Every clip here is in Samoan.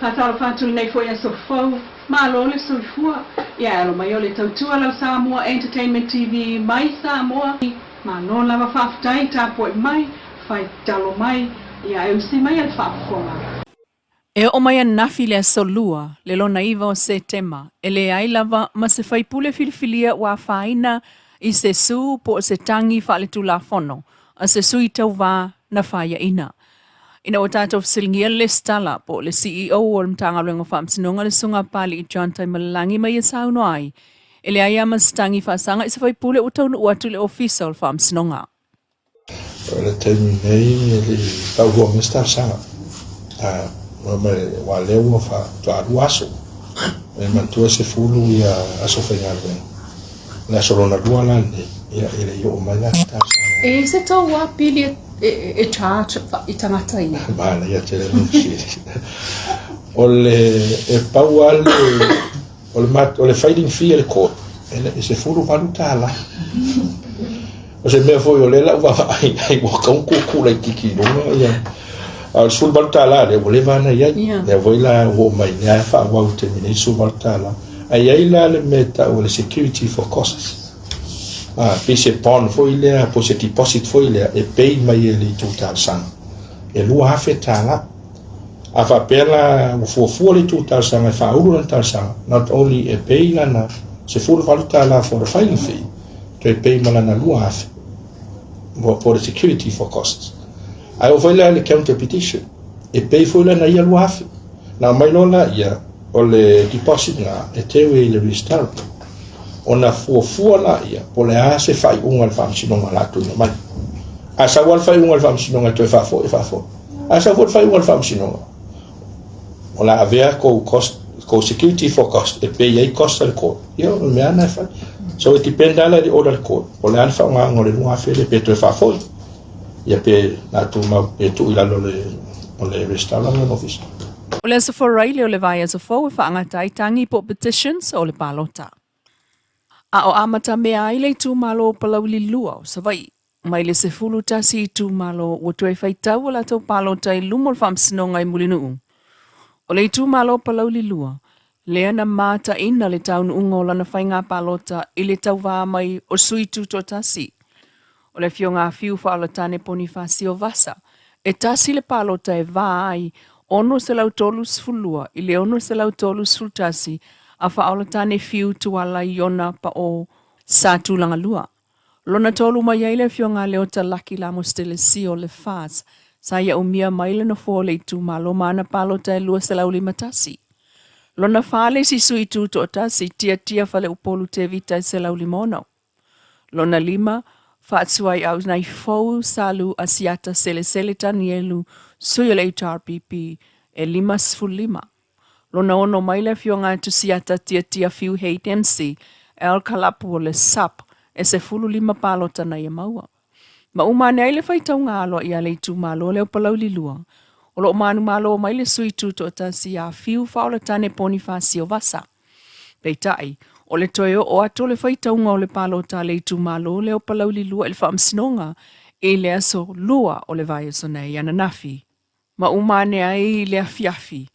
Faatalofa atu lenei foi aso fou, malo le soifua. Ia e alo mai o le tautua lau Samoa Entertainment TV mai Samoa. Malo lava faafetai tapuai mai, fai talo mai, ia e usi mai a le faafofoga. E oo mai ananafi i le Aso Lua, le lona iva o Setema, e leai lava ma se faipule filifilia ua afaina i se su po o se tagi faaletulafono a se sui tauva na faiaina. Ina ua tatou fesiligia le Lesitala po o le CEO o le Matagaluega o Faamasinoga le Susuga a Papalii John Taimalelagi ma ia saunoa ai, e leai lava ma se tagi faasaga i se faipule ua taunuu atu i le Ofisa o le Faamasinoga. O le taimi nei e le i tauloa mai se talosaga, aua o lea ua faatoa 2 aso. E manatua e 10 aso faigaluega. O le aso lona lua la lenei, ia e le i oo mai la se talosaga. E i ai se tou apili e charge i tagata ia? Manaia tele lou fesili. O le, e pau lava le, o le, o le filing fee a le court, e $18. O se mea foi o lea la u vaavaai ai ua tatau ona tuutuu laitiiti i luga ia. A o le $18 lea ua leva ona i ai. Lea foi la ua oo mai lea e faaauau i le taimi nei le $18. Ae i ai la le mea e tau o le security for costs. A, pei se bond foi lea po o se deposit foi lea e pay mai e le itu talosaga e $2,000. A faapea la ua fuafua le itu talosaga e faaulu lana talosaga, not only e pay lana $18 for the filing fee, toe pay ma lana 2000 for the security for costs. Ae oo foi la i le counter petition, e pay foi lana ia 2000. Na aumai loa la ia o le deposit na e teu i le registrar ona fuafua la ia po le a se faaiuga a le faamasinoga o le a tuuina mai. A sau lava le faaiuga a le faamasinoga e toe faafoi, e faafoi. A sau foi le faaiuga a le faamasinoga, o le a avea kou cost, kou security for cost e pay ai cost a le court. Ia, o le mea lava lena e fai. So e depend lava la i le order a le court, po o le a le faaaogaina o le 2000 lea, pe toe faafoi, ia pe na tumau, pe tuu i lalo o le resitala ma lona ofisa. O le Aso Faraile o le vaiaso fou e faagata ai tagi po o petitions o le palota. A o amatamea ai le itumalo o Palauli 2 o Savaii. Mai le 11 itumalo ua toe faitau a latou palota i luma o le Faamasinoga i Mulinuu. O le itumalo o Palauli 2, lea na mataina le taunuuga o lana faiga palota i le tauva mai o sui tutoatasi. O le Afioga a Fiu Faaolatane Ponifasio Vasa, e tasi le palota e va ai 632 i le 631 a Faaolatane Fiu Tuala Iona Paʻō Sa Tulagalua. Lona tolu mai ai le Afioga a Leota Laki Lamositele Sio le FAS, sa ia umia mai le nofoa o le itumalo ma ana palota e 251. Lona fa le isi sui tutoatasi, Tiatia Faleupolu Tevita e 156. Lona lima, Faatuaiau Naifou Salu Asiata Selesele Tanielu, sui o le HRPP, e 55. Lona ono mai le Afioga a Tusiata Tiatia Fiu Hei Dempsey, Al Kalapu o le SUP, e 15 palota na ia maua. Ma uma ane ai le faitauga aloaia a le itumalo lea o Palauli 2, o lo o manumalo mai le sui tutoatasi ia Fiu Faaolatane Ponifasio Vasa. Peitai, o le toe oo atu o le faitauga o le palota a le itumalo lea o Palauli 2 i le Faamasinoga i le aso Lua o le vaiaso nei ananafi, ma uma ane ai i le afiafi,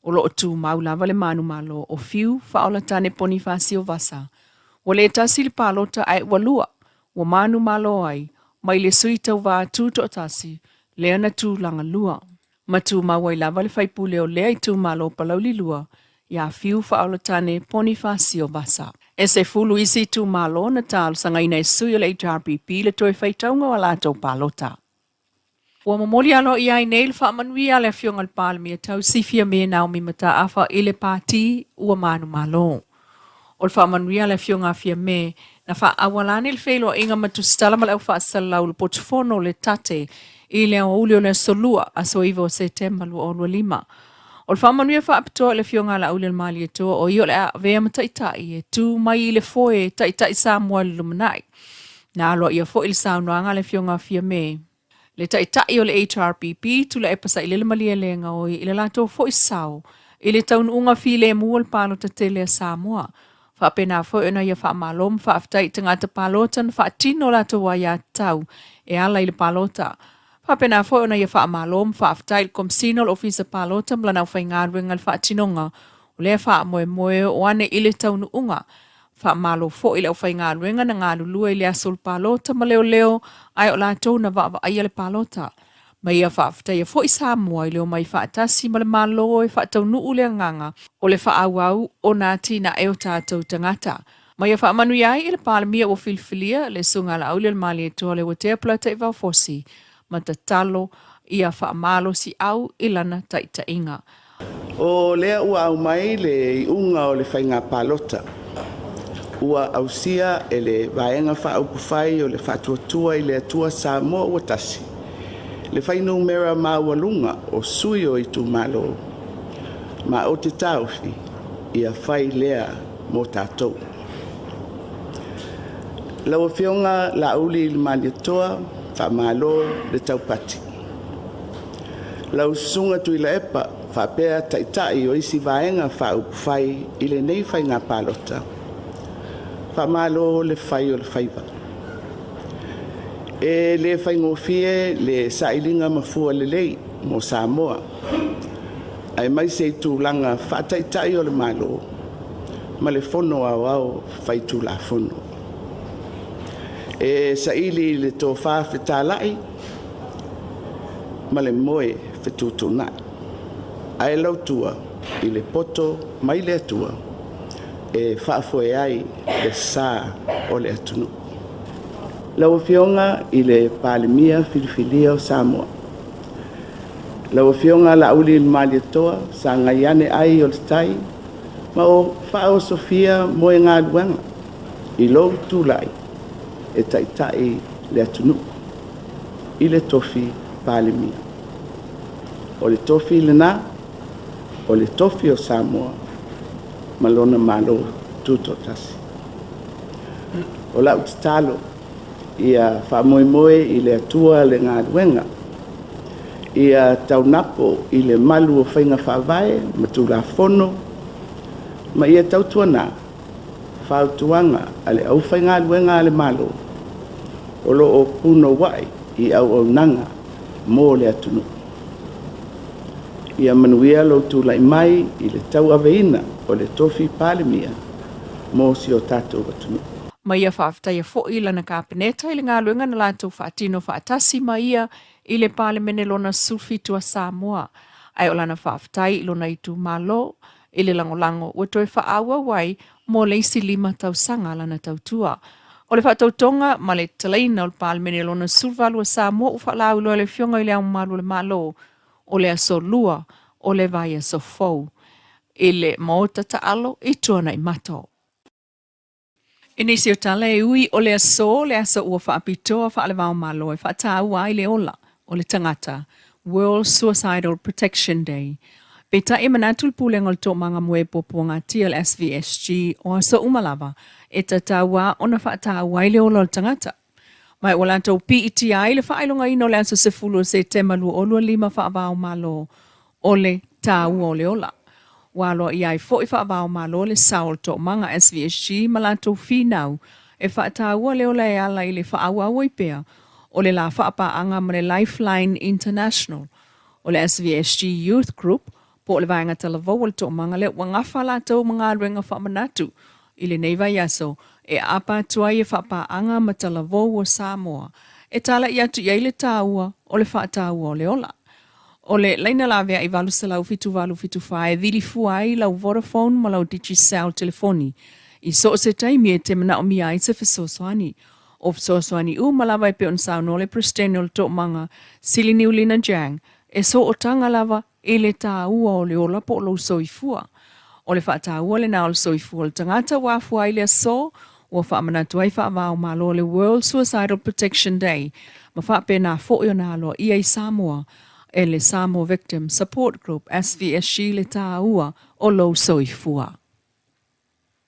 o lo o tumau lava le manumalo o Fiu Faaolatane Ponifasio Vasa. Ua le tasi le palota ae ua lua, ua manumalo ai mai le sui tauva tutoatasi lea na tulaga lua. Ma tumau ai lava le faipule o lea itumalo o Palauli 2 ia Fiu Faaolatane Ponifasio Vasa. E 10 isi itumalo na talosagaina e sui o le HRPP le toe faitauga o a latou palota. Ua momoli aloaia ai nei le faamanuia a le Afioga i le Palemia Tausi Fiame Naomi Mataafa i le Pati ua manumalo. O le faamanuia a le Afioga a Fiame, na faaauala ane le feiloaiga ma tusitala ma le au faasalalau le potufono le Tate i le aoauli o le aso Lua, aso 9 o Setema 2025. O le faamanuia faapitoa i le Afioga a Laaulialemalietoa o ia o le a avea ma taitai e tu mai i le foe e taitai Samoa i le lumanai. Na aloaia foi le saunoaga a le Afioga a Fiame, le Taitai o le HRPP, Tuilaepa Sailele Malielegaoi i le latou foi sao i le taunuuga filemu o le palota tele a Samoa. Faapena foi ona ia faamalo ma faafetai i tagata palota na faatino latou aiatatau e ala i le palota. Faapena foi ona ia faamalo ma faafetai i le Komesina o le Ofisa Palota ma lana aufaigaluega i le faatinoga o lea faamoemoe o ane i le taunuuga. Faamalo foi i le aufaigaluega na galulue i le aso o le palota ma leoleo ae o latou na vaavaaia le palota. Ma ia faafetaia foi Samoa i le omai faatasi ma le Malo e faataunuu le agaga o le faaauau ona atinae o tatou tagata. Ma ia faamanuia ai i le Palemia ua filifilia, le Susuga a Laauli o le Malietoa Leuatea Polataivao Fosi, ma tatalo ia faamalosiau i lana taitaiga. O lea ua aumai le iuga o le faiga palota ua ausia e le Vaega Faaupufai o le Faatuatua i le Atua Samoa ua Tasi le fuainumera maualuga o sui o itumalo, ma ou te taofi ia fai lea mo tatou. Lau Afioga Laauli i le Malietoa, faamalo le taupati. Lau Susuga Tuilaepa faapea taitai o isi vaega faaupufai i lenei faiga palota, faamalo le fai o le faiva. E le faigofie le sailiga mafua lelei mo Samoa, aemaise i tulaga faataitai o le Malo ma le Fono Aoao Faitulafono. E saili i le tofa fetalai ma le moe fetuutuunai, ae lautua i le poto mai le Atua e faafoe ai le sa o le atunuu. Lau Afioga i le Palemia filifilia o Samoa, lau Afioga Laauli i le Malietoa, sagai ane ai o le tai ma o faaosofia moegaluaga i lou tulai e taitai le atunuu i le tofi Palemia. O le tofi lena, o le tofi o Samoa ma lona Malo Tutoatasi. O lau tatalo ia faamoemoe i le Atua le galuega, ia taunapo i le malu o faiga faavae ma Tulafono, ma ia tautuana fautuaga a le aufaigaluega a le Malo o lo o punouai i auaunaga mo le atunuu. Ia manuia lou tulai mai i le tauaveina o le tofi Palemia mo si o tatou atunuu. Ma ia faafetaia foi lana Kapeneta i le galuega na latou faatino faatasi ma ia i le Palemene lona 17 a Samoa, ae o lana faafetai i lona itumalo i le lagolago ua toe faaauau ai mo le isi 5 tausaga lana tautua. O le faatautoga ma le tatalaina o le Palemene lona 18 a Samoa ua faalauiloa e le Afioga i Le Ao Mamalu o le Malo o le aso Lua o le vaiaso fou i le Maota Taalo i Tuanaimato. I nisi o tala e ui o le aso le aso ua faapitoa faale-va-o-Malo e faataua ai le ola o le tagata, World Suicidal Protection Day. Peitai e manatu le Pulega o le Toomaga Moe Puapuagatia le SVSG o aso uma lava e tatau a ona faataua ai le ola o le tagata. Ma ua latou piitia ai le faailogaina o le aso 10 o Setema 2025 faava-o-Malo o le taua o le ola. Ua aloaia ai foi faava-o-Malo le sao o le Toomaga SVSG ma latou finau e faataua le ola e ala i le faaauau ai pea o le la faapaaga ma le Lifeline International. O le SVSG Youth Group po o le vaega talavou o le toomaga lea ua gafa latou ma galuega faamanatu i lenei vaiaso e aapa atu ai e faapaaga ma talavou o Samoa e talai atu i ai le taua o le faataua o le ola. O le laina laveai 800 7874 e vili fua ai lau Vodafone ma lau Digicel telefoni i so o se taimi e te manaomia ai se fesoasoani. O fesoasoani uma lava e pei ona saunoa le Peresetene o le Toomaga, Siliniu Lina Jang, e sootaga lava i le taua o le ola po o lou soifua. O le faataua lena o le soifua o le tagata ua afua ai le aso ua faamanatu ai faava-o-Malo le World Suicidal Protection Day ma faapena foi ona aloaia i Samoa e le Samoa Victim Support Group, SVSG, le taua o lou soifua.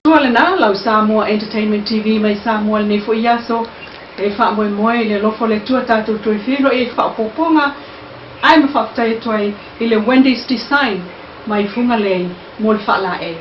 Tua lena lau Samoa Entertainment TV mai Samoa i lenei foi aso e faamoemoe i le alofa o le Atua tatou toe feiloai ai faaopoopoga ae ma faafetai atu ai i le Wendy's Design mai Fugalei mo le faalaei.